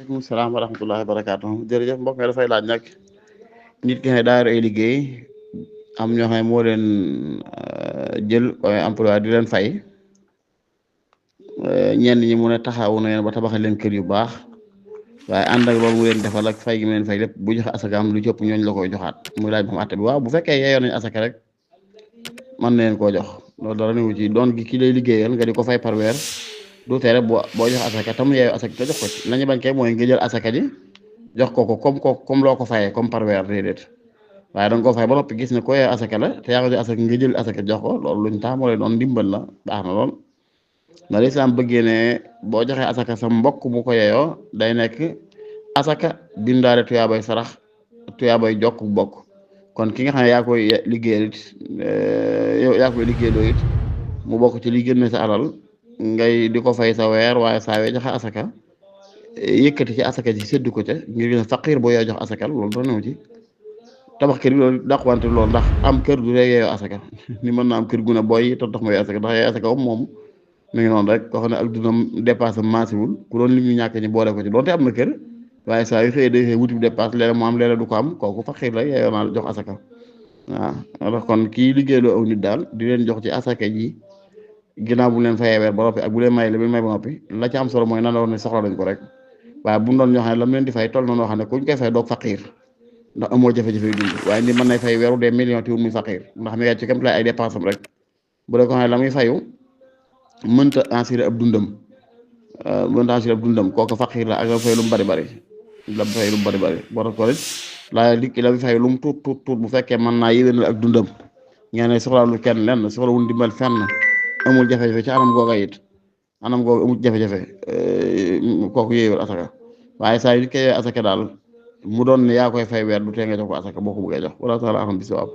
Waaleykum salaam wa rahmatullahi wa barakaatuh jërëjëf mbokk mi dafay laaj nag nit ki ne daa yor ay liggéey am ñoo xam ne moo leen jël koy emploi di leen fay ñenn ñi mu ne taxawu na leen ba tabaxal leen kër yu baax waaye ànd ak loolu mu leen defal ak fay gi mu leen fay lépp bu joxe asaka am lu jëpp ñooñu la koy joxaat muy laaj moom àtte bi waaw bu fekkee yeyoon nañ asaka rek mën na leen koo jox loolu dara newu ci doon gi ki lay liggéeyal nga di ko fay par weer du tere boo jox asaka tam yeeyu asaka te jox ko ci lañu bañ kay mooy nga jël asaka ji jox ko comme loo ko fayee comme par weer déedéet waaye da nga koo fay ba noppi gis ne ko yeeyu asaka la te yaa ko jox asaka nga jël asaka jox ko loolu luñ tax moo lay doon ndimbal la baax na lool na lislaam bëggee ne boo joxee asaka sa mbokk bu ko yeeyoo day nekk asaka bindaale tuyaabay sarax tuyaabay jokk bokk kon ki nga xam ne yaa koy liggéeyal it yow yaa koy liggéeyloo it mu bokk ci li génne sa alal ngay di ko fay sa weer waaye saa yoo joxe asaka yëkkati ci asaka ji séddu ko ca ngir gën a faqir boo yoo jox asaka loolu dara newu ci tabax kër gi loolu dàqwante loolu ndax am kër du rek yeeyoo asaka ni mën na am kër gu ne booy tax ma yeeyoo asaka ndax yeeyoo asaka moom mi ngi noonu rek koo xam ne ak dundam dépasse maasiwul ku doon lim ñu ñàkk ñi boole ko ci doonte am na kër waaye saa yu xëyee day xëy wuti dépasse léeg-léeg mu am léeg-léeg du ko am kooku faqir la yeeyoo naa jox asaka waaw alors kon kii liggéeyloo aw nit daal di leen jox ci asaka ji ginnaaw bu leen fayee weer ba noppi ak bu leen may la may ba noppi la ci am solo mooy nan la woon ne soxla nañ ko rek waaye bu mu doon ñoo xam ne la mu leen di fay toll na noo xam ne kuñ koy fay doog faqir ndax amoo jafe-jafe yu dund waaye ni mën nay fay weeru des millions te muy faqir ndax mi ngi ci kam lay ay dépense am rek bu dee ko xam ne la muy fayu mënta assurer ab dundam kooku faqir la ak la fay lu mu bari bari boo tax ko rek laa li la muy fay lu mu tuut bu fekkee mën naa yéwénal ak dundam ngeen ne soxlaalu kenn lenn soxlawul dimbal fenn amul jafe-jafe ci anam googa it anam googa amul jafe-jafe kooku yéewal asaka waaye saa yu nit koy asaka daal mu doon ne yaa koy fay weer du tee nga jox ko asaka boo ko bëggee jox wala taala axam bi sawaab